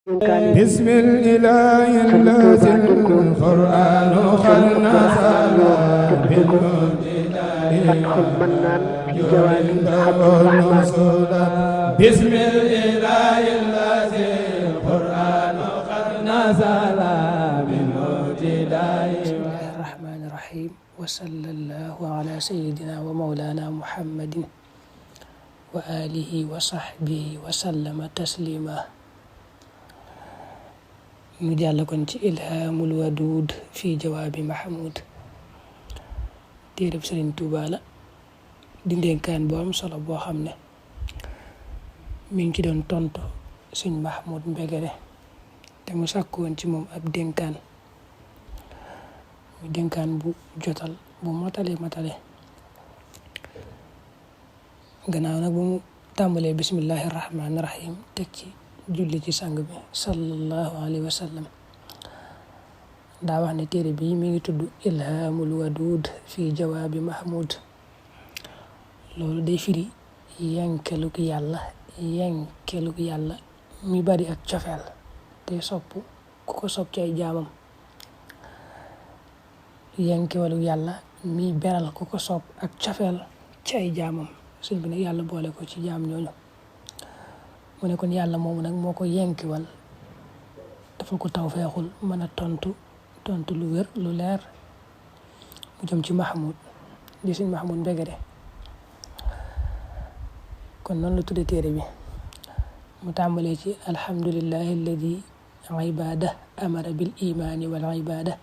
بسم الإله الذي القرآن قد نزل بسم الإله الذي القرآن قد نزل بسم الله الرحمن الرحيم وصلى الله على سيدنا ومولانا محمد وآله وصحبه وسلم تسليما ñu jàll kon ci ilhaamul waduud fi jawaabi mahmud téereb Sëriñ Tuubaa la di ndénkaan bu am solo boo xam ne mi ngi ci doon tontu Sëriñ Mahmoud Mbegere te mu sàkku woon ci moom ab dénkaan mu dénkaan bu jotal bu matale gannaaw nag bu mu tàmbalee bismillahi rahmaani rahim teg ci julli ci sang bi sallallahu alayhi wa sallam daa wax ne téere bii mi ngi tudd ilhaamul waduud fi jawaabi mahmud loolu day firi yankeluk yàlla mi bari ak cofeel te sopp ku ko sopp ci ay jaamam yankewaluk yàlla mi beral ku ko sopp ak cofeel ci ay jaamam suñ bi nag yàlla boole ko ci jaam ñooñu mu ne kon yàlla moomu nag moo ko yenkiwal dafa ko tawfeexul mën a tontu lu wér lu leer mu jëm ci Mahmoud di Sëriñ Mahmoud Mbegere kon noonu la tudde téere bi mu tàmbalee ci alhamdulillahi alladi ibada amara bil imani wal ibada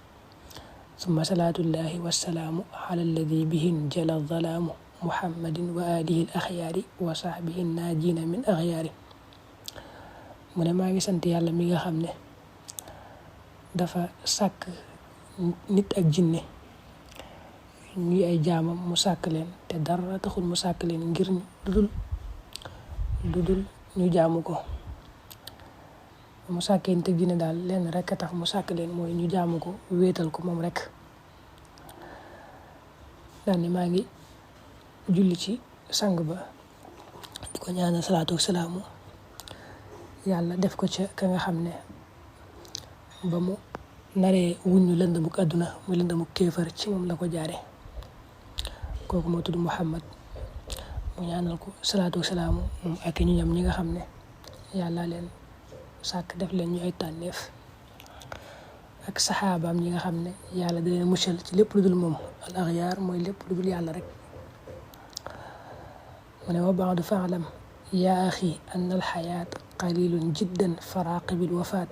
summa salatullahi wassalaamu ala alladi bihin jala zalaamu muhammadin wa alihi al axyaari wa sahbihi naajina min axyaari mu ne maa ngi sant yàlla mi nga xam ne dafa sàkk nit ak jinne ñuy ay jaamam mu sàkk leen te dara taxul mu sàkk leen ngir dudul ñu jaamu ko mu sàkkee nit ak jinne daal leen rek a tax mu sàkk leen mooy ñu jaamu ko wéetal ko moom rek daal ni maa ngi julli ci sang ba di ko ñaanal salaatu ak salaamu yàlla def ko ca ka nga xam ne ba mu naree wuññu lëndamuk àdduna muy lëndamuk kéefar ci moom la ko jaare kooku moo tudd Muhammad mu ñaanal ko salaatu salaamu moom ak ñu ñam ñi nga xam ne yàlla leen sàkk def leen ñu ay tànneef ak saxaabaam ñi nga xam ne yàlla da leen muccal ci lépp lu dul moom al axyaar mooy lépp lu dul yàlla rek mu ne wa baadu faalam yaa axi anna alxayaat qalilun jiddan faraaqibil wafaat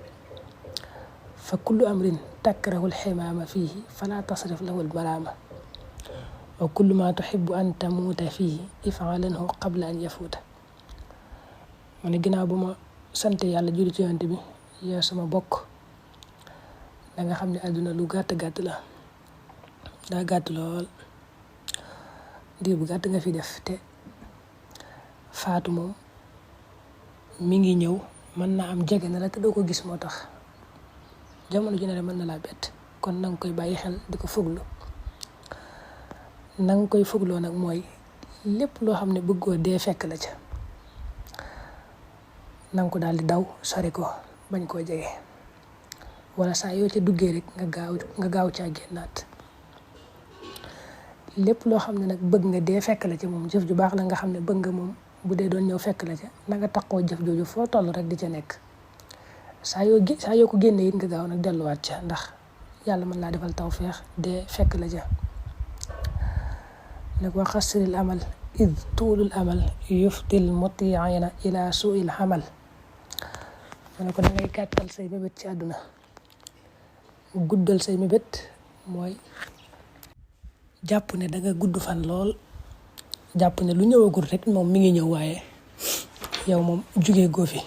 fa kullu amrin takrahu alximaama fiihi fala tasrif lahu almaraama wa kullu ma tuxibu an tamuuta fiihi ifaalanhu qabla an yafuuta mu ne ginnaaw bu ma sant yàlla julli ci yonent bi yaa sama bokk da nga xam ne àdduna lu gàtt la daa gàtt lool diir bu gàtt nga fi def te faatu moom mi ngi ñëw mën naa am jege na la te doo ko gis moo tax jamono ji ne mën na laa bett kon na nga koy bàyyi xel di ko fuglu na nga koy fugloo nag mooy lépp loo xam ne bëggoo dee fekk la ca na nga ko daal di daw sori ko bañ koo jege wala saa yoo ca duggee rek nga gaaw caa génnaat lépp loo xam ne nag bëgg nga dee fekk la ca moom jëf ju baax la nga xam ne bëgg nga moom bu dee doon ñëw fekk la ca na nga taxoo jëf jooju foo toll rek di ca nekk saa yoo ko génnee it nga gaaw nag delluwaat ca ndax yàlla mën laa defal tawfeex dee fekk la ca nag wa xasril amal id tuulul amal yufdil mutiina ila suil xamal mu ne ko da ngay gàttal say mébét ci àdduna guddal say mébét mooy jàpp ne danga gudd fan lool jàpp ne lu ñëwagul rek moom mi ngi ñëw waaye yow moom jugee goo fi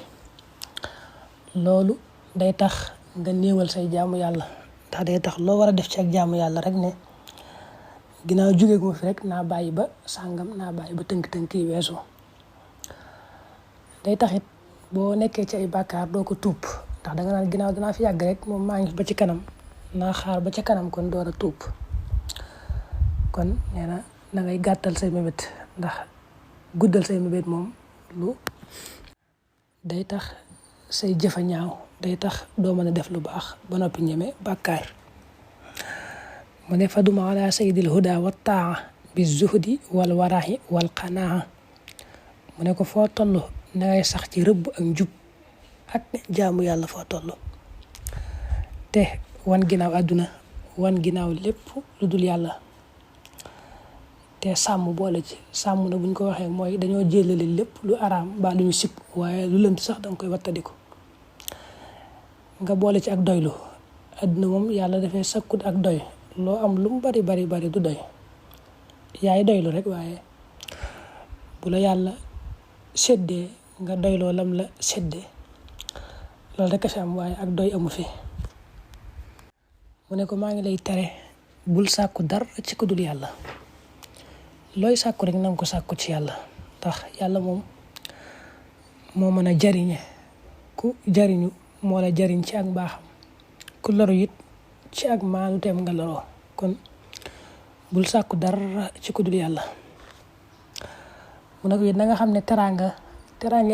loolu day tax nga néewal say jaamu yàlla ndax day tax loo war a def ci ak jaamu yàlla rek ne ginnaaw jugee goo fi rek naa bàyyi ba sàngam naa bàyyi ba tënk-tënk yi weesu day taxit boo nekkee ci ay bàkkaar doo ko tuub ndax danga naan ginnaaw danaa fi yàgg rek moom maa ngi ba ci kanam naa xaar ba ca kanam kon door a tuub kon nee na da ngay gàttal say mébét ndax guddal say mébét moom lu day tax say jëfa ñaaw day tax doo mën a def lu baax ba noppi ñeme bàkkaar mu ne faduma ala sayyidil huda wa taa bi zuhdi wal warahi wal qanaa mu ne ko foo toll na ngay sax ci rëbb ak njub ak jaamu yàlla foo toll te wan ginnaaw àdduna wan ginnaaw lépp lu dul yàlla te sàmm boole ci sàmm na buñ ko waxee mooy dañoo jëlale lépp lu araam ba lu ñu sib waaye lu lënt sax danga koy wattadiku nga boole ci ak doylu àdduna moom yàlla dafay sakkut ak doy loo am lu mu bari bari bari du doy yaay doylu rek waaye bu la yàlla séddee nga doyloo lam la séddee loolu rek a fi am waaye ak doy amu fi mu ne ko maa ngi lay tere bul sàkku dara ci ku dul yàlla looy sàkku rek nanga ko sàkku ci yàlla ndax yàlla moom moo mën a jariñe ku jariñu moo la jariñ ci ak mbaaxam ku loru it ci ak maanu teem nga loroo kon bul sàkku dara ci ku dul yàlla mu ne ko it na nga xam ne teraanga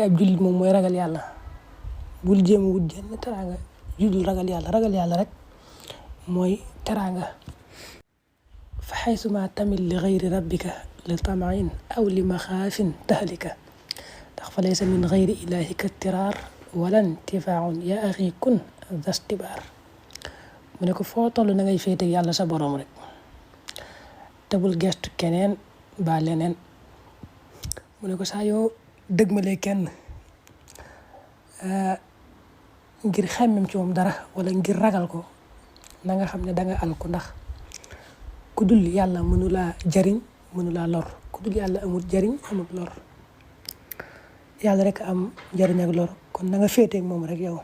ab jullit moom mooy ragal yàlla bul jéem a wut jenn teraanga jullit ragal yàlla rek mooy teraanga fa xaysuma tamil li xayri rabbika li tamain aw li maxaafin tahlika ndax fa laysa min xayri ilahika tiraar wala intifaaun ya axi kun dastibaar mu ne ko foo toll na ngay féete yàlla sa boroom rek te bul gestu keneen ba leneen mu ne ko saa yoo dëgmalee kenn ngir xemmem ci moom dara wala ngir ragal ko na nga xam ne danga alku ndax ku dul yàlla mënulaa jariñ mënulaa lor ku dul yàlla amul jariñ amul lor yàlla rek am jariñ ak lor kon na nga féeteeg moom rek yow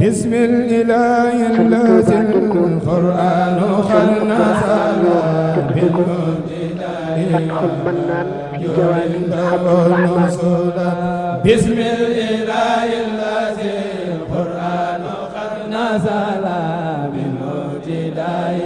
bismillahi allazi alquranu xarna sala bismillahi allazi alquranu xarna sala bil mubtidai